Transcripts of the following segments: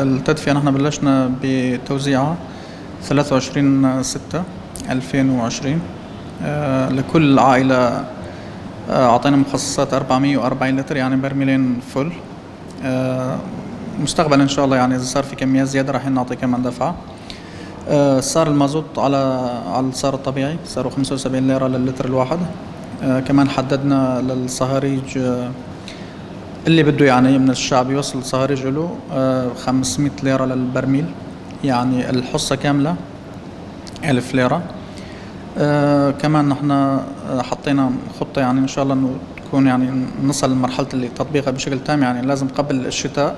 التدفئة نحن بلشنا بتوزيعها 23/6/2020. لكل عائلة أعطينا مخصصات 440 لتر، يعني برميلين فل. مستقبلا إن شاء الله يعني إذا صار في كمية زيادة راح نعطي كمان دفعة. صار المازوت على السعر الطبيعي، صاروا 75 ليرة للتر الواحد. كمان حددنا للصهاريج، اللي بده يعني من الشعب يوصل صهاريج له 500 ليرة للبرميل، يعني الحصة كاملة 1000 ليرة. كمان نحن حطينا خطة يعني إن شاء الله إنه تكون يعني نصل لمرحلة اللي تطبيقها بشكل تام، يعني لازم قبل الشتاء،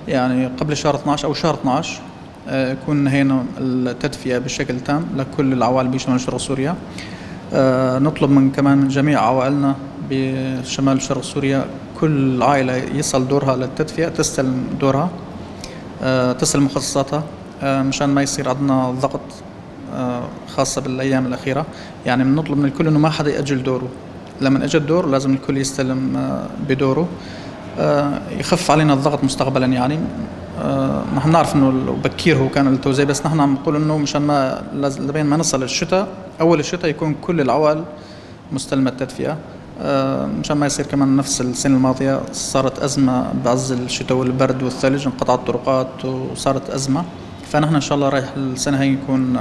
يعني قبل شهر 12 أو شهر 12، يكون نهينا التدفئة بشكل تام لكل العوائل بشمال شرق سوريا. نطلب من كمان من جميع عوائلنا بشمال شرق سوريا كل عائلة يصل دورها للتدفئة تستلم دورها، تستلم مخصصاتها، مشان ما يصير عندنا ضغط، خاصة بالأيام الأخيرة. يعني بنطلب من الكل إنه ما حدا يأجل دوره، لما اجى الدور لازم الكل يستلم بدوره، يخف علينا الضغط مستقبلا. يعني نحن نعرف انه بكير هو كان التوزيع، بس نحن عم نقول انه مشان ما لبين ما نصل الشتاء، اول الشتاء يكون كل العوائل مستلمة التدفئة، مشان ما يصير كمان نفس السنة الماضية صارت أزمة بعز الشتاء والبرد والثلج، انقطعت الطرقات وصارت أزمة. فنحن إن شاء الله رايح السنة هي يكون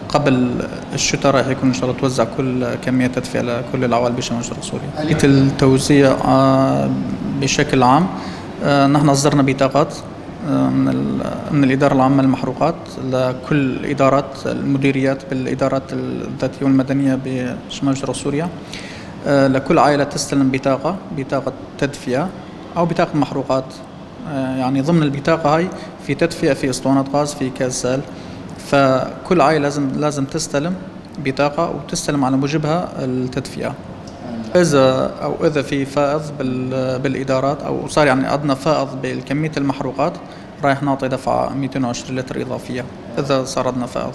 قبل الشتاء رايح يكون إن شاء الله توزع كل كمية تدفئة لكل العوائل بشمال شرق سوريا. التوزيع بشكل عام، نحن أصدرنا بطاقات من الإدارة العامة للمحروقات لكل إدارات المديريات بالإدارات الذاتية والمدنية بشمال شرق سوريا، لكل عائلة تستلم بطاقة تدفئة أو بطاقة محروقات. يعني ضمن البطاقة هاي في تدفئة، في اسطوانات غاز، في كازال، فكل عائلة لازم تستلم بطاقة وتستلم على موجبها التدفئة. إذا في فائض بالإدارات أو صار يعني عندنا فائض بالكمية المحروقات، رايح نعطي دفعة 220 لتر إضافية إذا صار عندنا فائض.